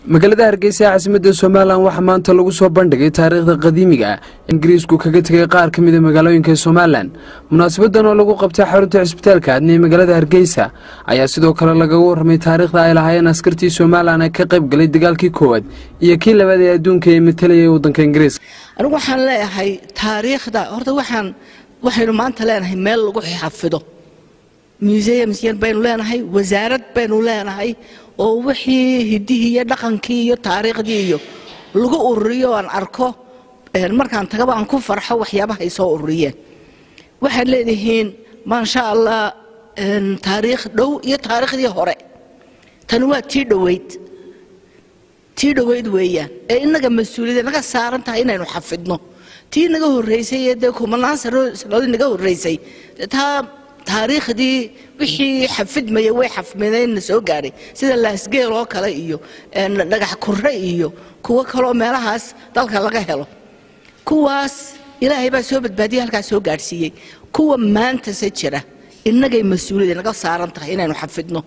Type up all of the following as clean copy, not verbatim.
Magaalada Hargeysa ee caasimadda Somalilan waxaa maanta lagu soo bandhigay taariikhda qadiimiga Ingiriisku kaga tegay qaar ka mida magaalooyinka Somalilan. Munaasabadan oo lagu qabtay xarunta cisbitaalka Aadna ee magaalada Hargeysa ayaa sidoo kale lagaga warramay taariikhda ay lahaayeen askartii Somalilan ee ka qayb galay dagaalkii koowaad iyo kii labaad ee adduunka ee matalayay waddanka Ingiriiska. Anigu waxaan leeyahay taariikhda horta waxaynu maanta leenahay meel lagu xafido, museums yar baynu leenahay, wasaarad baynu leenahay oo wixii hidihii iyo dhaqankii iyo taariikhdii iyo lagu ururiyo. Aan arko markaan tagaba aan ku farxo waxyaabaha ay soo ururiyeen. Waxaad leedihiin, maasha Allah, taariikh dhow iyo taariikhdii hore. Tani waa tii dhoweyd, tii dhoweyd weeyaan ee inaga mas-uuliyadda naga saaran tahay inaynu xafidno. Tii naga horreysay ee dee kumanaan sanadood naga horreysay, taa taariikhdii wixii xafidmaya way xafideen, na soo gaadhay, sida Laasgeel oo kale iyo Dhagax Kurre iyo kuwo kaloo meelahaas dalka laga helo. Kuwaas Ilaahay baa soo badbaadiyey, halkaas soo gaadhsiiyey. Kuwa maantase jira innagay mas-uuliyadda naga saaran tahay inaynu xafidno,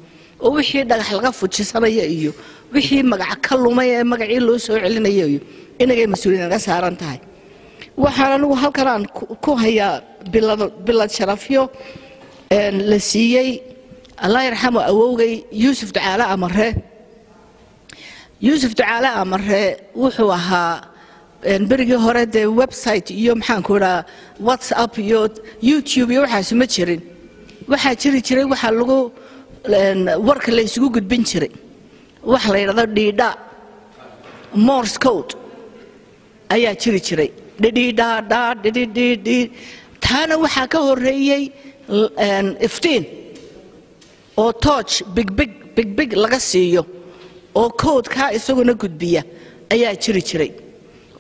oo wixii dhagax laga fujisanaya iyo wixii magac ka lumay ee magacii loo soo celinayo iyo inagay mas-uuliyadda naga saaran tahay. Waxaan anigu halkan aan ku hayaa bilad sharafyo la siiyey, Allah yarxamu, awowgay Yuusuf Ducaale Amare. Yuusuf Ducaale Amare wuxuu ahaa berigii hore dee website iyo, maxaanku idhaha, WhatsApp iyo YouTube iyo waxaasi ma jirin. Waxaa jiri jiray waxaa lagu warka la isugu gudbin jiray waxa la yidhahdo dhiidha, Morse code ayaa jiri jiray, dhidhiidhaadhaa dhidhidhidhi. Taana waxaa ka horreeyey iftiin oo torch bigbig bigbig laga siiyo oo code-kaa isaguna gudbiya ayaa jiri jiray,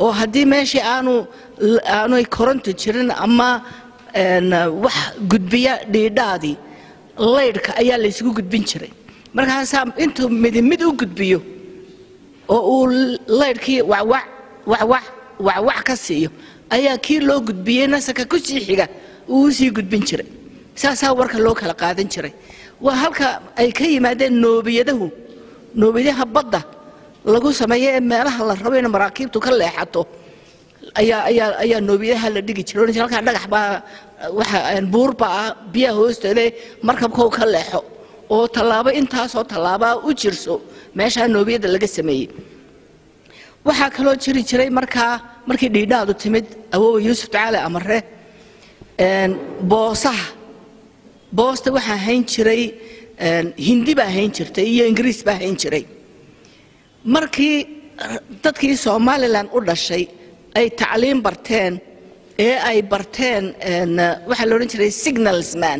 oo haddii meeshii aanay koronto jirin ama wax gudbiya dhiidhaadii, laydhka ayaa la isugu gudbin jiray. Markaasaa intuu midi mid u gudbiyo oo uu laydhkii wacwac wacwac wacwac ka siiyo ayaa kii loo gudbiyey nasaka ku sii xiga uu usii gudbin jiray. Saasaa warka loo kala qaadan jiray. Waa halka ay ka yimaadeen noobiyadahu, noobiyadaha badda lagu sameeyo ee meelaha la rabo in maraakiibtu ka leexato ayaa noobiyadaha la dhigi jiray. Halkaa dhagax baa, waxa buur baa ah biyaha hoosteeda, markabka ka leexo oo tallaabo intaasoo tallaabaa u jirso meeshaa noobiyada laga sameeyey. Waxaa kaloo jiri jiray markaa markii dhiidhaadu timid, awoowa Yuusuf Ducaale Amare boosaha, boosta waxaa hayn jiray Hindi baa hayn jirtay iyo Ingiriis baa hayn jiray. Markii dadkii Somalilan u dhashay ay tacliim barteen ee ay barteen waxaa la odhan jiray signalsman.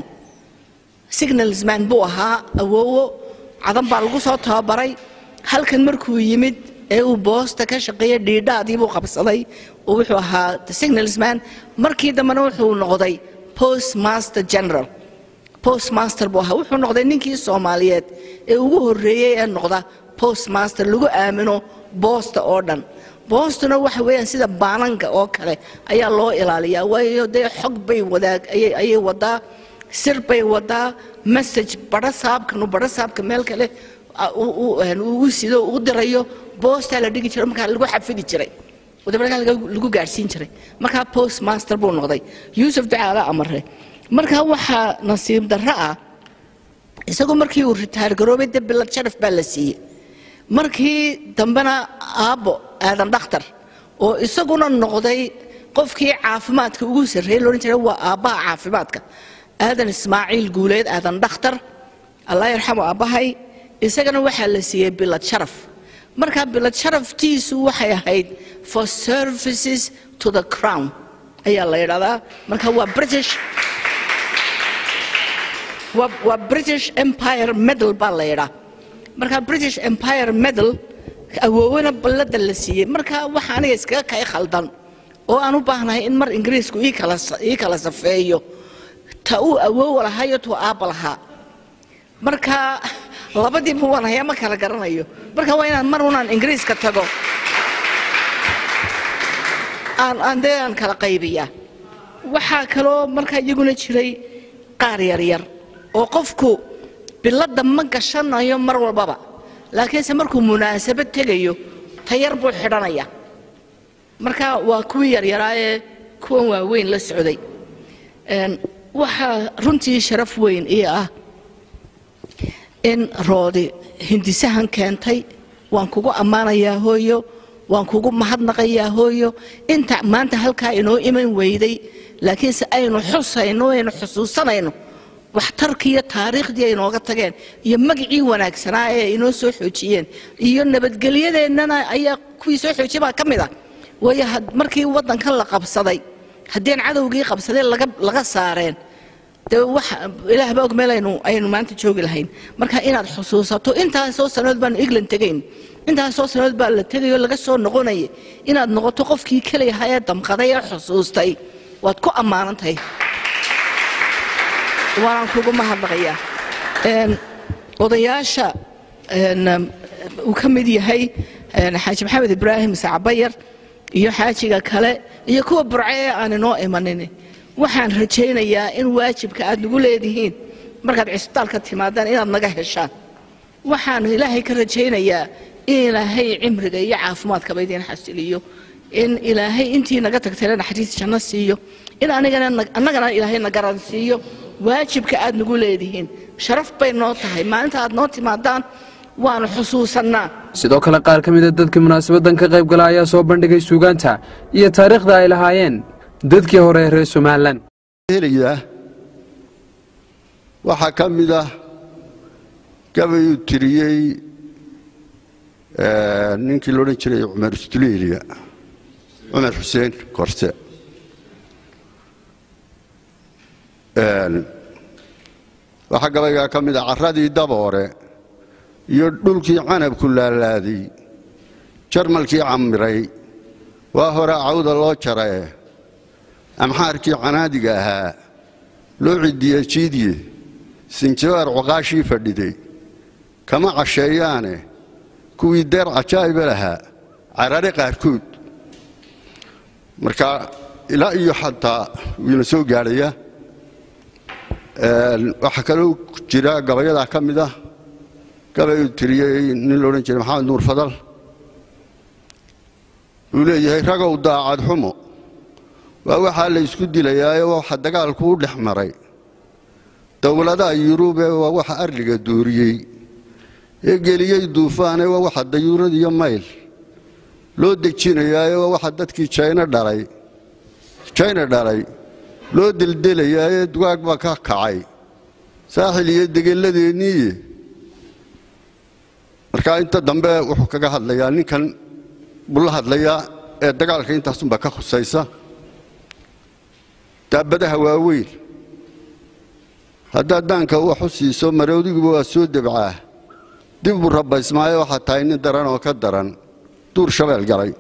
Signalsman buu ahaa awoowo. Cadan baa lagu soo tababaray. Halkan markuu yimid ee uu boosta ka shaqeeyey, dhiidhaadii buu qabsaday oo wuxuu ahaa signalsman. Markii dambena wuxuu noqday postmaster general, postmaster buu ahaa. Wuxuu noqday ninkii Soomaaliyeed ee ugu horreeyey ee noqda postmaster lagu aamino boosta oo dhan. Boostuna waxa weeyaan sida baananka oo kale ayaa loo ilaaliyaa, waayo dee xog bay wadaag ayay wadaa, sir bay wadaa, message badho saabkanu badho saabka meel kale uu sido uu dirayo boostaa la dhigi jiray, markaa lagu xafidi jiray, markaa lagu gaadhsiin jiray. Markaa postmaster buu noqday Yuusuf Ducaale Amare. Markaa waxaa nasiib darro ah, isagu markii uu retire garoobay dee bilad sharaf baa la siiyey. Markii dambena aabbo Aadan Dhakhtar oo isaguna noqday qofkii caafimaadka ugu sarreeyey loodhan jiray, waa aabbaha caafimaadka, Aadan Ismaaciil Guuleed, Aadan Dhakhtar, Allah yarxamu aabbahay, isagana waxaa la siiyey bilad sharaf. Markaa bilad sharaftiisu waxay ahayd "for services to the crown" ayaa la yidhahdaa. Marka waa British Empire Medal baa la yidhaa. Marka British Empire Medal awoowena ballada la siiyey. Marka waxa aniga iskaga kay khaldan oo aan u baahnahay in mar Ingiriisku ii kala safeeyo ta uu awoowa lahaa iyo tuu aabba lahaa. Marka labadiiba waan hayaa, ma kala garanayo. Marka waa inaan mar unaan Ingiriiska tago aan dee aan kala qaybiyaa. Waxaa kaloo markaa iyaguna jiray qaar yaryar oo qofku biladda ma gashanayo mar walbaba, Laakiinse markuu munaasabad tegayo tayar buu xidhanaya. Marka waa kuwii yaryaraa ee kuwan waaweyn la socday. Waxaa runtii sharaf weyn ii ah in Roodi hindisahan keentay. Waan kugu ammaanayaa hooyo, waan kugu mahadnaqayaa hooyo, inta maanta halkaa inoo iman weyday, laakiinse aynu xusayno, aynu xusuusanayno waxtarkiiyo taariikhdii ay inooga tageen iyo magacii wanaagsanaa ee inoo soo xoojiyeen iyo nabadgelyadeennana ayaa kuwii soo xoojiyay baa ka mid ah. Waayo markii waddankan la qabsaday, haddeen cadowgii qabsaday laga saareen, dee wax Ilaah baa og meel aynu maanta joogi lahayn. Marka inaad xusuusato intaasoo sanood baanu England tegayn, intaasoo sanood baa la tegayo laga soo noqonayay, inaad noqoto qofkii keliyaha ee damqaday ee xusuustay, waad ku ammaanan tahay, waanaan kugu mahadnaqayaa. Odayaasha uu ka mid yahay Xaaji Maxamed Ibraahim Sacbayar iyo xaajiga kale iyo kuwa Burce ee aan inoo imanin, waxaan rajaynayaa in waajibka aad nagu leedihiin markaad cisbitaalka timaadaan inaad naga heshaan. Waxaan Ilaahay ka rajaynayaa in Ilaahay cimriga iyo caafimaadkaba idiin xasiliyo, in Ilaahay intii naga tagtayna naxariis janno siiyo, in anigana annagana Ilaahay na garan siiyo waajibka aad nagu leedihiin. Sharaf bay noo tahay maalinta aad noo timaadaan, waanu xusuusannaa. Sidoo kale qaar ka mid a dadkii munaasabadan ka qayb gala ayaa soo bandhigay suugaanta iyo taariikhda ay lahaayeen dadkii hore ee reer Somalilan. Helayaa waxaa ka mid ah gabayuu tiriyey ninkii la odhan jiray Cumar Ustuleeliya, Cumar Xuseen Korse. Waxaa gabaygaa ka mid ah carradii Daboore iyo dhulkii canabku laalaaday, Jarmalkii camiray waa hore cawda loo jarae, Amxaarkii canaadiga ahaa loo cidiye jiidye, Sinjabaar cuqaashii fadhiday kama casheeyaane, kuwii deer cajaa'iba lahaa carare qaarkood. Marka ilaa iyo xataa wiina soo gaadhaya. Waxaa kaloo jira gabayadaa ka mid ah gabay uu tiriyey nin la odhan jiray Maxamed Nuur Fadal. Uu leeyahay: ragow, daacad xumo waa waxaa la isku dilayaayo, waxa dagaalku u dhex maray dowladaha Yurube, waa waxa arliga dooriyey ee geliyey duufaane, waa waxa dayuurad iyo mayl loo dejinayaayo, waa waxa dadkii Jayna dhalay, Jayna dhalay loo deldelayaaye, dugaag baa ka kacay saaxil iyo degelladeennii. Marka inta dambe wuxuu kaga hadlayaa ninkan buu la hadlayaa ee dagaalka intaasunbaa ka khusaysa. Daabadaha waaweyn haddaad daanka wax u siiso, maroodiguba waa soo debcaa, dib buu rabaysmaayo, waxaa tahay nin daran oo ka daran duur shabeel galay.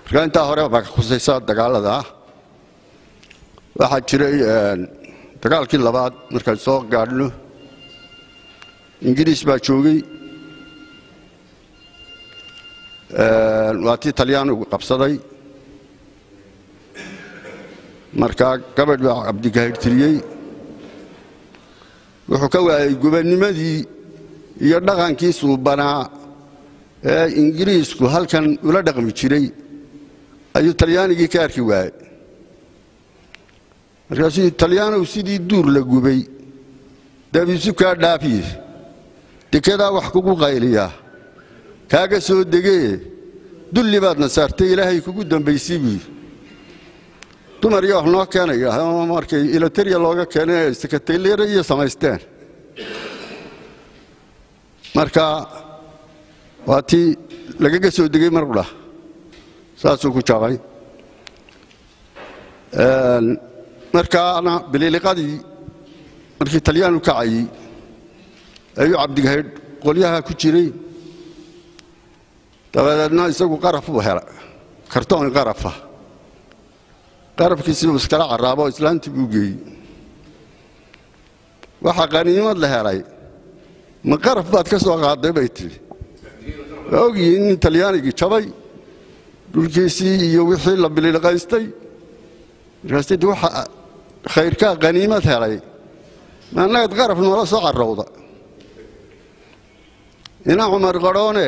Marka intaa hore baa ka khusaysa dagaalada. Waxaa jiray dagaalkii labaad markaan soo gaadhno, Ingiriis baa joogay, waa tii Talyaanigu qabsaday. Markaa gabadh baa Cabdigahir tiriyey. Wuxuu ka waayey gubanimadii iyo dhaqankii suubanaa ee Ingiriisku halkan ula dhaqmi jiray ayuu Talyaanigii ka arki waayey. Markaasuu Talyaanow sidii duur la gubay dabiisu kaa dhaafiye, dekedaa wax kugu qayliyaa kaaga soo degee, dulli baadna saartay, Ilaahay kugu dambaysay buu. Dumar iyo wax noo keenaya markay Ilateriya looga keenay sekatayleera iyo samaysteen. Marka waa tii lagaga soo degay marqudha, saasuu ku jabay. Markaana bililiqadii markii Talyaanu kacayey ayuu Cabdigahaydh qolyaha ku jiray. Dabadeedna isagu qaraf buu hela, kartoon qarafa, qarafkiisii buu iskala carraabo, islaantii buu geeyey. Waxaa qaniimad la helay, ma qaraf baad ka soo qaaday bay tidhi. Waa ogyihiin in Talyaanigii jabay dhulkiisii iyo wixii la bililiqaystay. Markaasdi waxa khayrkaa qaniimad helay, ma annagaad qaraf noola soo carrowda? Ina Cumar Qadhoone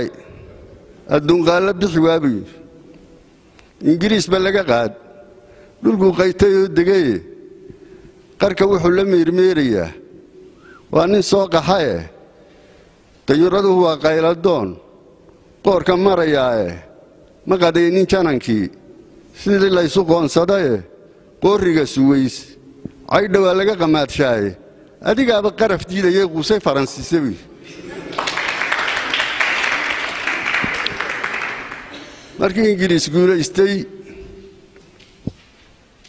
adduunqaalla bixi waabuu yidhi. Ingiriis ba laga qaad dhulkuu qaytay oo degaye, qarka wuxuu la meermeerayaa waa nin soo qaxaye. Dayuuraduhu waa qayladoon qoorka marayaae, ma qadaynin janankii sidii laysu qoonsadaye. Qoorriga Suways caydha waa laga qamaadshaaye, adigaaba qaraf diidayay quusay Faransiise buu. Markii Ingiriis guulaystay,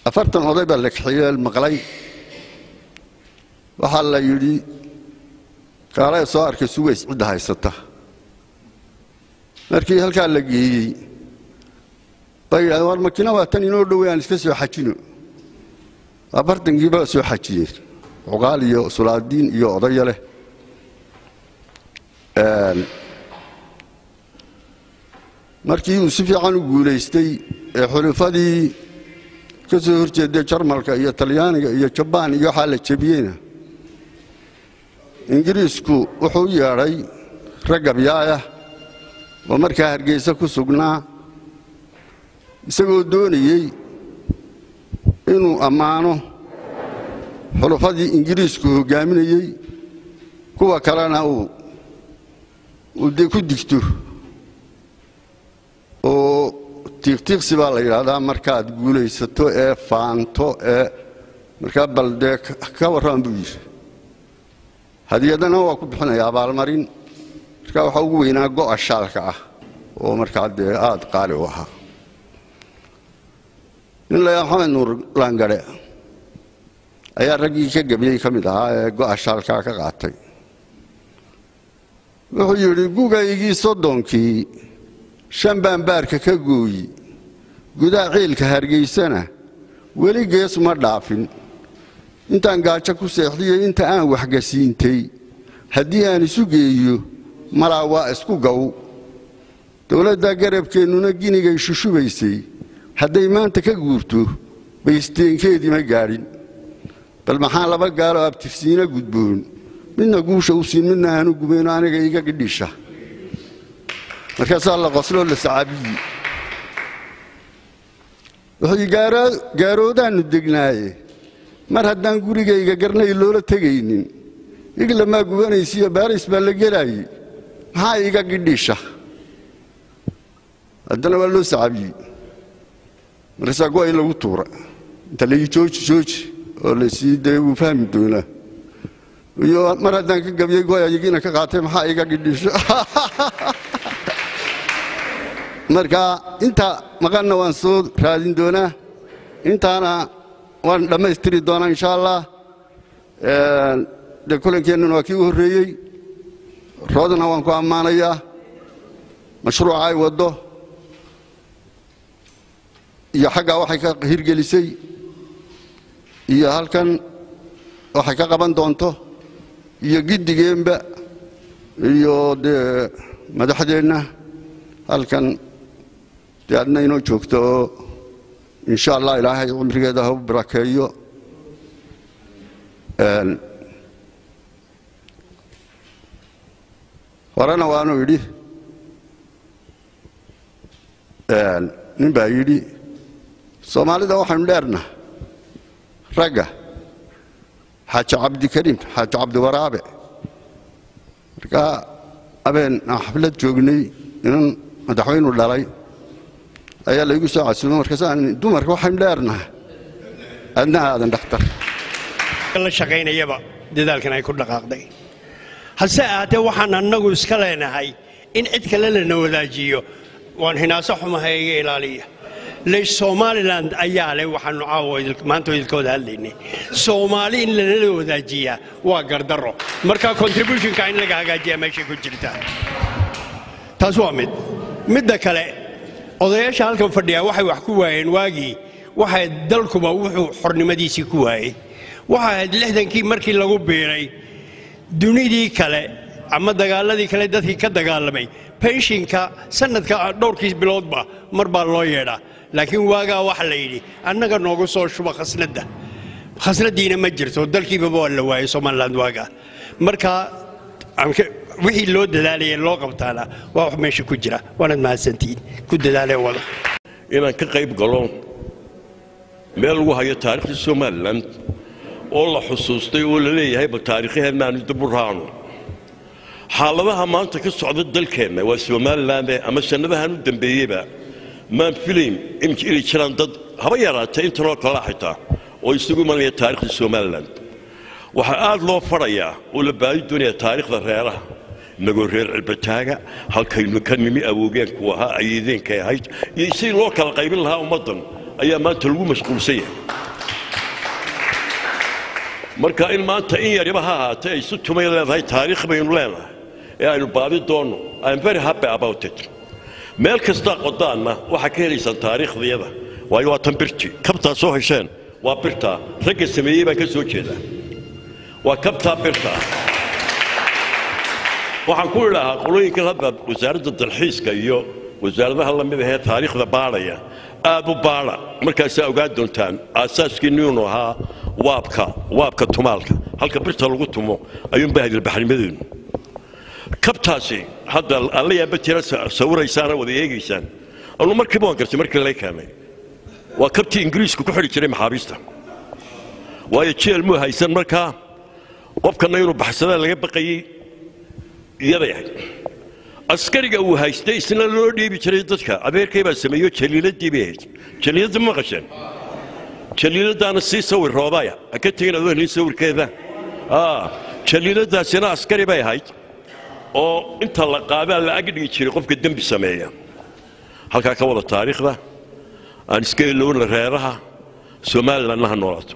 40 oday baa la kaxeeyey, maqlay. Waxaa la yidhi, kaalaya soo arkay Suways cidda haysata. Markii halkaa la geeyey bay yidhahdeen, war makina waa tan inoo dhowey, aan iska soo xajino. 40-kiiba soo xajiyeen, cuqaal iyo sulaadiin iyo odaya leh. Markii uu si fiican u guulaystay ee xulufadii ka soo hor jeeday Jarmalka iyo Talyaaniga iyo Jabaan iyo waxaa la jebiyeyna, Ingiriisku wuxuu u yeedhay rag gabyaayah oo markaa Hargeysa ku sugnaa, isagoo doonayey inuu ammaano xulufadii Ingiriisku hoggaaminayey, kuwa kalena uu dee ku digto. Oo tiiqtiiqsi baa la yidhaahdaa markaad guulaysato ee faanto ee markaa. Bal dee ka warraman buu yidhi, hadiyadana waa ku bixinaya, abaalmarin. Markaa waxaa ugu weynaa go'a shaalka ah oo markaa dee aad qaali u ahaa. Nin la Maxamed Nuur Laangare ayaa raggii ka gebiyey ka mid ahaa ee go'a shaalkaa ka qaatay. Wuxuu yidhi, gugaygii 30-kii 5 baan baarka ka gooyi, gudaha ciilka Hargeysana weli gees ma dhaafin. Intaan gaajo ku seexdiyo inta aan waxgasiintay haddii aan isu geeyo, malaa waa isku gow. Dowladda garabkeennuna ginigay shushubaysay, hadday maanta ka guurto baysteenkeedii ma gaadhin. Bal maxaa laba gaaloo abtirsiina gudboon, midna guusha u siin, midna aanu gubayno, aniga iga gidhisha? Markaasaa la qosloo la sacaabiyi. Wuxuu gaaroodaannu degnaaye, mar haddaan gurigayga garnay loola tegaynin, Iglamaa gubanaysiiyo Baaris baa la gelaayey, maxaa iga gidhisha? Haddana waa loo sacaabiyey. Markaasaa go'ay lagu tuura inta layi jooji jooji oo laysii dee wuu fahmi doonaa. Iyo mar haddaan ka gabiyey go'ay ayagiina ka qaatay, maxaa iga gidhisho? Marka inta maqanna waan soo raadin doonaa, intaana waan dhammaystiri doonaa insha Allah. Dee kulankeennan waa kii u horreeyey. Roodana waan ku ammaanayaa mashruuca ay waddo iyo xaggaa waxay ka hirgelisay iyo halkan waxay ka qaban doonto iyo giddigeenba iyo dee madaxdeenna halkan dee adna inoo joogto oo insha Allah Ilaahay cumrigeeda ha u barakeeyo. Horena waanu idhi, nin baa yidhi, Soomaalida waxaynu dheerna ragga Xaaji Cabdikariim Xaaji Cabdiwaraabe. Markaa habeen aan xaflad joognay, inan madaxweynu dhalay ayaa laygu soo casuumay. Markaasaan dumarka waxaynu dheernaha adna aadan dhakhtar la shaqaynayaba dadaalkan ay ku dhaqaaqday. Hase ahaatee, waxaan annagu iska leenahay in cid kale lana wadaajiyo waan hinaaso xumaha iga ilaaliya. Leesh Somaliland ayaa leh. Waxaanu caawa maanta idinka wada hadlaynay, Soomaali in lala wadaajiyaa waa gardarro. Marka contributionka in laga hagaajiyaa meeshay ku jirtaa. Taas waa mid. Midda kale, odayaasha halkan fadhiyaa waxay wax ku waayeen waagii, waxay dalkuba wuxuu xornimadiisii ku waayey waxay ahayd 60-kii markii lagu biiray dunidii kale ama dagaaladii kale dadkii ka dagaalamay. Pensionka sanadka dhowrkii biloodba mar baa loo yeedhaa, laakiin waagaa waxa la yidhi annaga noogu soo shuba khasnadda. Khasnadiina ma jirto, dalkiibaba waa la waayey Somaliland waagaa. Marka Wixii loo dadaalaya loo qabtaana waa wax meesha ku jira. Waanad mahadsantihiin, ku dadaalee wada. Inaan ka qayb galo meel lagu hayo taariikhda Somaliland oo la xusuustay oo la leeyahay bal taariikhaheennaanu dib u raacno. Xaaladaha maanta ka socda dalkeenna waa Somaliland ama sannadahan u dambeeyeyba, maan filayn inay jiraan dad haba yaraatee intanoo kalaa xitaa oo isugu imanaya taariikhda Somaliland. Waxaa aad loo farayaa oo la baadi doonayaa taariikhda reeraha, inagoo reer Cirbataaga, halkaynu ka nimi, awoogeenku ahaa, ayeedeenkay ahayd iyo sidii loo kala qaybin lahaa ummaddan ayaa maanta lagu mashquulsan yahay. Marka in maanta in yariba ha ahaatee ay isu tumay leedahay taariikh baynu leenahay ee aynu baadi doonno, I am very happy about it. Meel kastaa qodaanna waxaa ka helaysaan taariikhdiyada, waayo waa tan birti kabtaa soo hesheen, waa birtaa ragga sameeyey baan ka soo jeedaa, waa kabtaa birtaa. Waxaan ku idhaahaa qolooyinkan hadda wasaaradda dalxiiska iyo wasaaradaha la mid ahee taariikhda baadhaya, aad u baadha, markaasaa ogaan doontaan aasaaskiinnu ahaa waabka tumaalka, halka birta lagu tumo ayuunbaa hadilbaxnimadeenu. Kabtaasi hadda alla yaaba jira sawiraysaana wada eegaysaan. Anu markiiba waan gartay markii laga keenay, waa kabtii Ingiriisku ku xidhi jiray maxaabiista, waayo jeel muu haysan markaa, qofkanna inuu baxsadaa laga baqayey iyaday ahayd. Askariga uu haystay isna loo dhiibi jiray dadka, adeerkay baa sameeyo, jaliiladdii bay ahayd. Jaliiladda ma maqasheen? Jaliiladaana sii sawir roodaya, ha ka tegin adoo helin sawirkeeda. Jaliiladaasina askari bay ahayd oo inta la qaadaa la agdhigi jiray qofka dembi sameeya. Halkaa ka wada taariikhda aan iska ilowna, reeraha Somalilandna ha noolaato.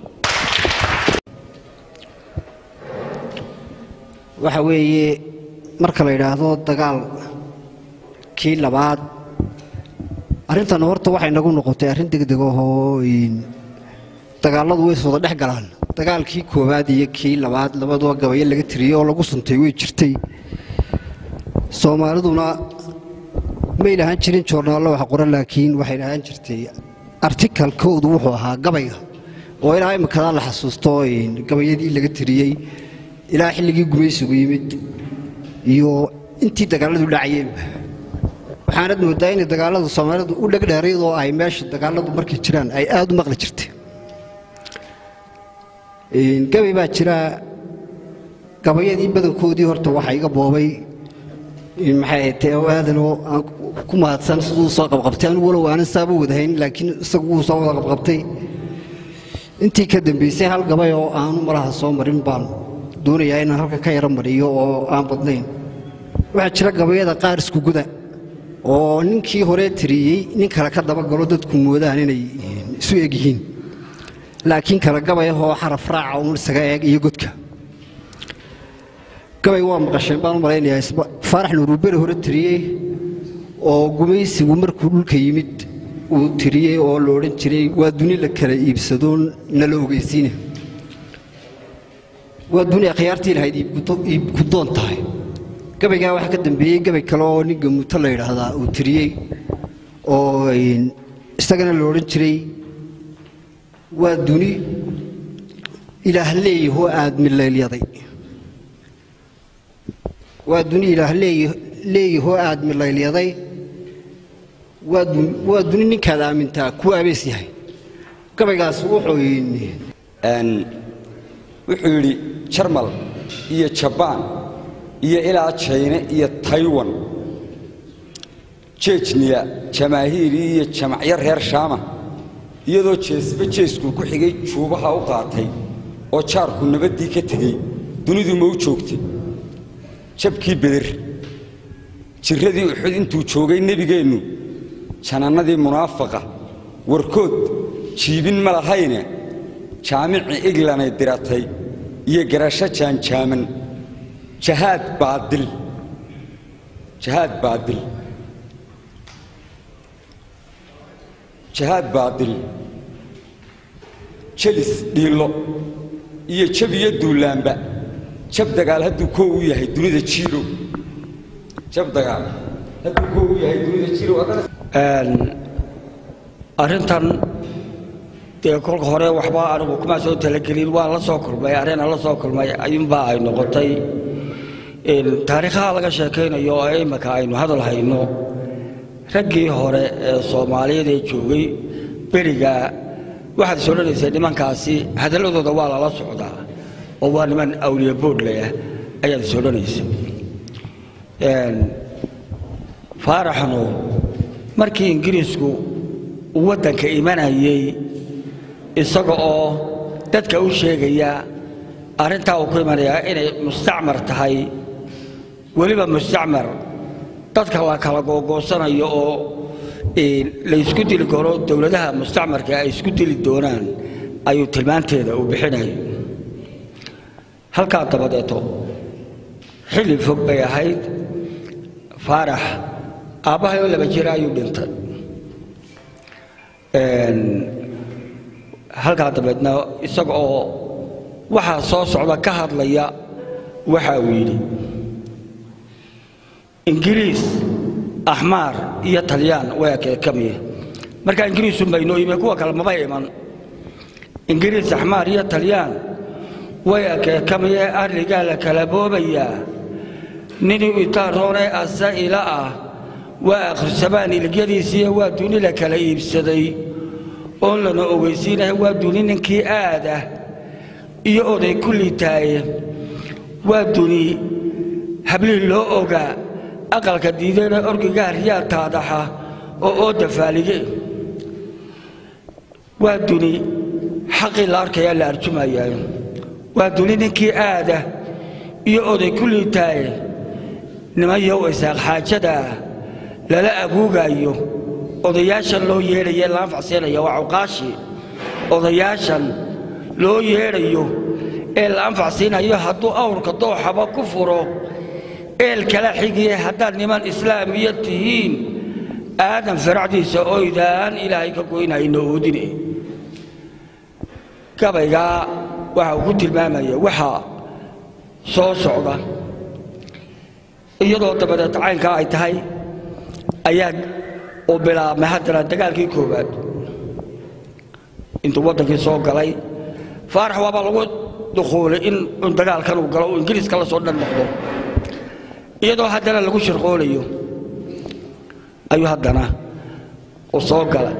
Waxa weeye marka la yidhaahdo dagaal kii labaad, arrintan horta waxay nagu noqotay arrin degdeg ahoo dagaalladu way is wada dhex galaan. Dagaalkii koowaad iyo kii labaad labaduba gabayo laga tiriyey oo lagu suntay way jirtay. Soomaaliduna may lahaan jirin joornaallo wax qoran, laakiin waxay lahaan jirtay artikalkoodu wuxuu ahaa gabayga, oo ilaa imikadaa la xasuusto gabayadii laga tiriyey ilaa xilligii gumaysigu yimid iyo intii dagaaladu dhacayeenba. Waxaanad mooddaa inay dagaalada Soomaalidu u dhegdheer, iyadoo ay meesha dagaaladu markay jiraan ay aad u maqli jirtay. Gabay baa jira, gabayadii badankoodii horta waxaa iga boobay maxay ahayd oo aadanoo aan ku mahadsan siduu soo qabqabtay. Anigu walow aanan saaba wadahayn, laakiin isagu wuu soo wada qabqabtay. Intii ka dambaysay hal gabay oo aanu malaha soo marin baan doonayaa inaan halka ka yaro mariyo oo aan badnayn. Waxaa jira gabayada qaar isku guda oo ninkii hore tiriyey nin kale ka dabagalo, dadku moodaan inay isu eg yihiin, laakiin kala gabayahoo xaraf raaca uun isaga eeg iyo godka. Gabay waa maqasheen baan u malaynayaa Faarax Nuuruberi hore tiriyey oo gumaysigu markuu dhulka yimid uu tiriyey oo la odhan jiray waa duni la kala iibsadoon nala ogeysiine, waa duni akhyaartii lahayd iibkudoon tahay. Gabaygaa waxaa ka dambeeyey gabay kale oo nin Gamuuto la yidhaahdaa uu tiriyey oo isagana la odhan jiray waa duni Ilaah leeyahoo aad milaylyaday, waa duni Ilaah leeyahoo aad milaylyaday, waa duni ninkaad aamintaa kuwa abees yahay. Gabaygaas wuxuu yidhi Jarmal iyo Jabaan iyo ilaa Jayne iyo Taywan, Jejniya jamaahiiri iyo jamacyo reer Shaama, iyadoo jeesba jeeskuu ku xigay juubaha u qaatay oo jaarku nabaddii ka tegey, dunidu ma u joogtay? Jabkii Beder, jirradii Uxud, intuu joogay nebigeennu, janannadii munaafaqa warkood jiibin ma lahayne, jaamicii Eglanay diratay iyo garasho jaanjaaman, jahaad baadil, jahaad baadil, jahaad baadil, jelis dhiillo iyo jab iyo duulaanba, jab dagaal hadduu koo u yahay dunida jiiro, jab dagaal hadduu koo u yahay dunida jiiro. Arrintan dee kolka hore waxba anigu kuma soo talagelin, waan la soo kulmay, arrin aan la soo kulmay ayuunbaa ay noqotay. Taariikhaha laga sheekaynayo oo imika aynu hadal hayno, raggii hore ee Soomaaliyeed ee joogay beriga waxaad is odhanaysaa nimankaasi hadalladooda waa lala socdaa oo waa niman awliya boodhleh ayaad is odhanaysa. Faaraxnu markii Ingiriisku uu waddanka imanayey, isaga oo dadka u sheegaya arrintaa uu ku imanayaa inay mustacmar tahay, weliba mustacmar dadka la kala googoosanayo oo la isku dili karo, dowladaha mustacmarka ay isku dili doonaan, ayuu tilmaanteeda uu bixinayo. Halkaa dabadeeto xilli fog bay ahayd. Faarax aabbahay oo 2 jira ayuu dhintay. Halkaa dabeedna isaga oo waxaa soo socda ka hadlaya waxa uu yidhi: Ingiriis, Axmaar iyo Talyaan way akeekamiye. Markaa Ingiriisunbaa inoo yimi, kuwa kale maba iman. Ingiriis, Axmaar iyo Talyaan way akeekamiye, arligaa la kala boobayaa, ninuu itaaroonee asa ila ah waa akhrisamaan iligyadiisiiyo waa duni la kala iibsaday oon lana ogeysiinaya, waa duni ninkii aadah iyo oday ku liitaaye, waa duni hablihii loo ogaa aqalka diidana orgigaa riyaa taadaxa oo ooda faalige, waa duni xaqii la arkayaa la arjumayaayo, waa duni ninkii aadah iyo oday ku liitaaye, nimanyow Isaaq xaajadaa lala aguugaayo, odayaashan loo yeedhaye la anfacsiinaya waa cuqaashii, odayaashan loo yeedhayo ee la anfacsiinayo hadduu awrka dooxaba ku furo eel kala xigiye, haddaad niman islaamiya tihiin Aadan faracdiisa oydaan Ilaahay ka goynayno oodine. Gabaygaa waxa uu ku tilmaamaya waxaa soo socda. Iyadoo dabadeed caynkaa ay tahay ayaa uu bilaabmay haddana dagaalkii koowaad. Intuu waddankii soo galay Faarax waabaa lagu dukhuulay in dagaalkan uu galo uu Ingiriiska la soo dhan noqdo, iyadoo haddana lagu shirqoolayo ayuu haddana uu soo galay.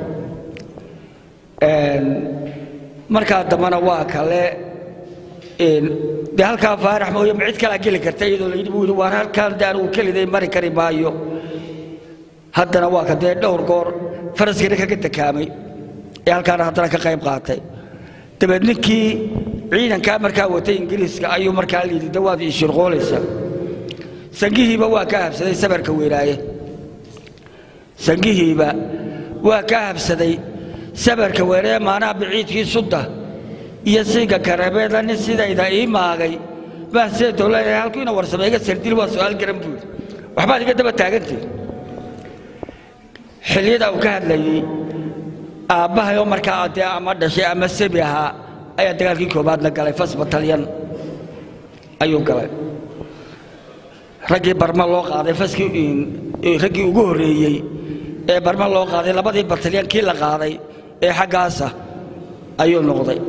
Markaa dambena waa kale dee halkaa Faarax mooye ma cid kalaa geli karta, iyadoo la yidhi buu yidhi waan halkaan dee anigu keliday mari kari maayo. Haddana waa ka dee dhowr goor faraskiina kaga dakaamay ee halkaana haddana ka qayb qaatay. Dabeed ninkii ciidankaa markaa watay Ingiriiska ayuu markaa layidhi de waad ishirqoolaysaa. Sangihiiba waa ka habsaday sabarka weynaaye, sangihiiba waa ka habsaday sabarka weynaaye, maanaha biciidkii sudda iyo siinka karabeeda nin sidayda ii maagay baan seeto leeyahay, halkuu ina warsame iga sardil waa su'aal garan buu yidhi, waxbaad iga daba taagantihi. Xilliyada uu ka hadlayey aabbahay oo markaa dee ama dhashay ama sebi ahaa ayaa dagaalkii koowaadna galay, fas batalyan ayuu galay. Raggii barma loo qaaday faskii, raggii ugu horreeyey ee barma loo qaaday labadii batalyan kii la qaaday ee xaggaasa ayuu noqday.